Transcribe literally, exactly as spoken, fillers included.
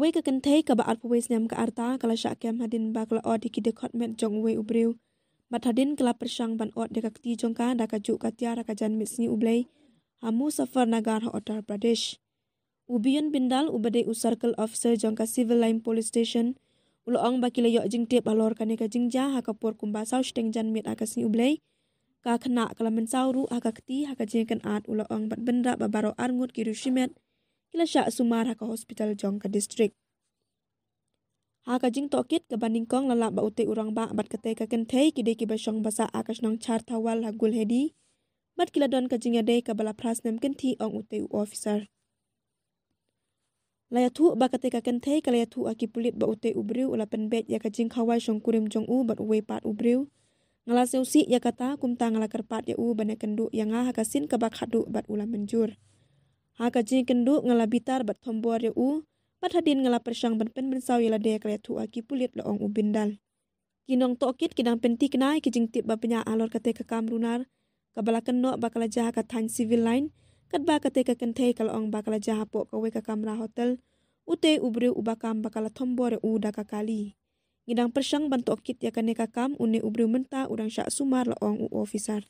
Kawei ka kynthei kaba arphew wei snem ka rta ka la shah kem hadien ba ka la ot ïa ki dkhot met jong uwei u briew bad hadien ka la pyrshang ban ot ïa ka kti jong ka da kajuh ka tiar ha ka janmiet Sngi U Blei ha Muzaffarnagar ha Uttar Pradesh. U Beyond Bindal, uba dei u Circle Officer jong ka Civil Line Police Station, u la ong ba ki la ïoh jingtip halor kane ka jingjia ha ka por kumba saw shiteng janmiet ha ka Sngi U Blei. Ka khynnah ka la mynsaw ruh ha ka kti. Ha ka jingkynad u la ong bad bynrap ba baroh arngut ki riew shimet ki la shah sumar ha ka hospital jong ka district. Ha ka jingtohkit kaba nyngkong la lap ba utei u rangbah bad katei ka kynthei ki dei kiba shong ba sah ha ka shnong Char Thawal ha Gulhedi bad ki la don ka jingïadei kaba la phra snem kynthih, ong utei u officer. La ïathuh ba katei ka kynthei ka la ïathuh ha ki pulit ba utei u briew u la pynbeit ïa ka jingkhawai shongkurim jong u bad uwei pat u briew. Nga la sngewsih ïa kata, kumta nga la kyrpad ïa u ban ïakynduh ïa nga ha ka sien kaba khadduh bad u la mynjur. Ha ka jingkynduh nga la bitar bad thombor ïa u, bad hadien nga la pyrshang ban pynmynsaw ïa lade, ka la ïathuh ha ki pulit, la ong u Bindal. Ki nongtohkit ki dang pynthikna ïa ki jingtip ba bniah halor katei ka kam runar kaba la kynnoh ba ka la jia ha ka thaiñ Civil Line, katba katei ka kynthei ka la ong ba ka la jia hapoh kawei ka kamra hotel. Utei u briew uba kam ba ka la thombor ïa u da ka kali. Ngi dang pyrshang ban tohkit ïa kane ka kam, une u briew mynta u dang shah sumar, la ong u officer.